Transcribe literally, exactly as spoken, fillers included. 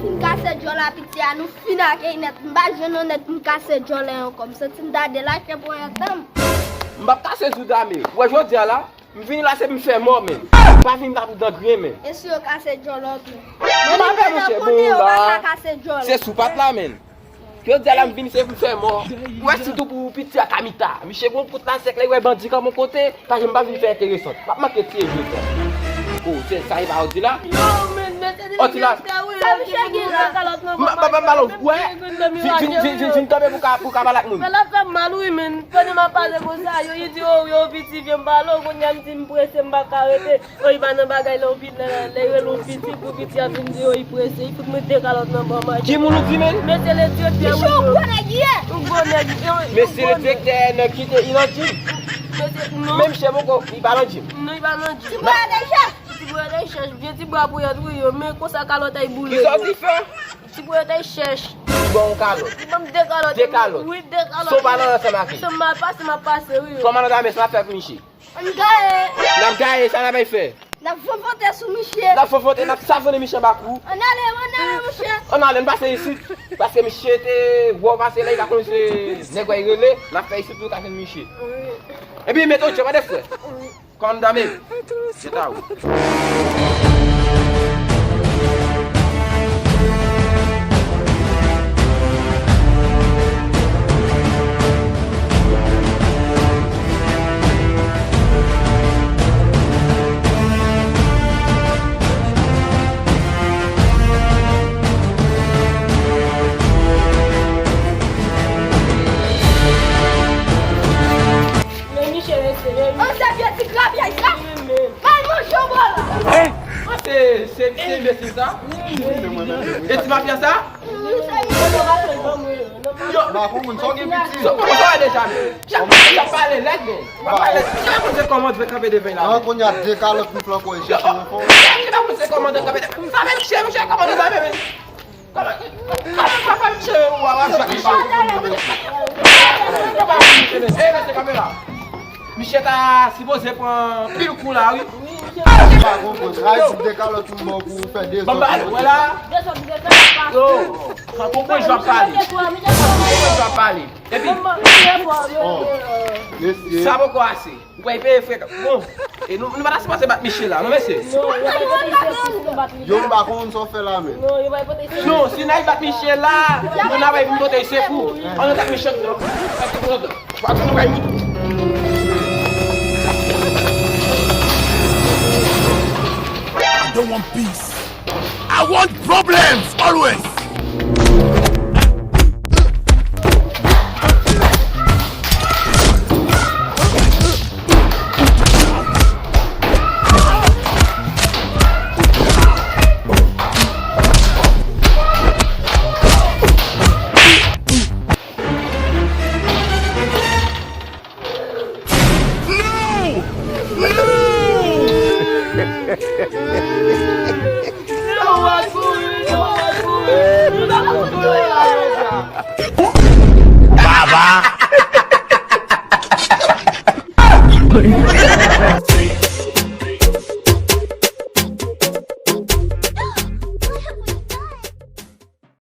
Fin kase djòl a piti a, nou fin ak li nèt. M pa jwenn yon nèt pou m kase djòl la ankò. M santi m ta delache ponyèt an m. M p ap kase zouda, men. Ou wè jodi a la, m vini la se pou m fè mò, men. M pa vin la pou dan griyen, men. E si yo kase djòl la tou? M pa fè, monchè, bon, la. Se sou pat la, men. Jodi a la m vin se pou m fè mò. Ou wè sitou pou piti a Kamita. Misye gon kout la sèk la, li wè bandi kanpe yon kote, pa janm pa vin fè enteresan. W ap manke tiye jodi a. O, se sa e pa w di la? Yo, men, men se di. O, ti la. Sa misye gen la? M pa, m pa, m pa, w wè? Vin, vin, vin, vin kanpe pou ka, pou ka pale ak moun. Men l ap fè m mal, wi, men. Pandan m ap pale konsa, yo, li di, o, yo, piti, vye m pale w, kounye a m di m prese, m pa ka rete. O, li pa nan bagay lè w pi-, lè, lè yo rele w piti, pou piti a vin di yo, li prese, li fout mwen de kalòt nan bò mache. Ki moun ou di, men? Mesye le direktè, wi. Yon gwo nèg li ye. Yon gwo nèg, yon, mesye le direktè, nèg ki te Ilandjim. Mesye, non. Menm chè poko, li pa Landjim. Non, li pa Landjim. Ti bwa de chèch. Ti bwa de chèch, vye ti bwa pou yòt, wi, yo, men konsa kalòt ay boule. Ki sa w di fè? Ti bwa yòt ay chèch. Li ba w yon kalòt. Li ban m de kalòt. De kalòt. Wi, de kalòt. Son pa nan ansanm ak li. Son mal pase, m ap pase, wi, yo. Kòman nan dame sa fè pou misye? Ann gaye. N ap gaye, sa n ap fè? N ap fonfonte sou misye. N ap fonfonte, n ap savonnen misye anba kou. Ann ale, ann ale, monchè. Ann ale, n pase isit. Paske misye te wè w pase la, li pa konn se nèg w al rele. N ap fè isit pou nou ka jwenn misye. Wi. Epi, mete w djòb, tande frè. Wi. Kòmandan, men. Se ta ou. Men Michel, se li menm. An, se vye ti grapyay sa. Li menm. Bay manje w bò la. Hein? Ah, se, se, se enbesil sa? E ti mafya sa? Yo. Ba pou moun, sa w gen piti. Sa w konn sa w deja, men. Chak moun sa pale lèd, men. W ap pale, chak moun se kòman w dwe kanpe devan la. An, kounye a, de kalòt pou flanko e chèche yon fon. Chak moun se kòman w dwe kanpe devan. Sa menm, chè, chè, kòman nou sa, men? Kòman, kòman papa misye ou a wap jwe ak misye? Kòman misye, men? E, mesye kamera. Misye ta sipoze pran pil kou la, wi. Ou pa konprann. Ay, ti de kalòt ou bon pou fè dezòd. Bon, ba, wè la. Yo, pran konprann, j ap pale. Pran konprann, j ap pale. Epi, sa poko ase. Ou pa peye frè. Bon, e nou, nou pa ta sipoze bat Michel la, non, mesye? Non, yo pa pote sekou pou nou bat li. Yo, m pa konn sa w fè la, men. Non, yo pa pote sekou. Non, si n al bat Michel la, nou n a bay pou pote sekou. Ann nou bat Michel, non. Pa gen pwoblèm. Pa gen pwoblèm. I don't want peace. I want problems always. No! No!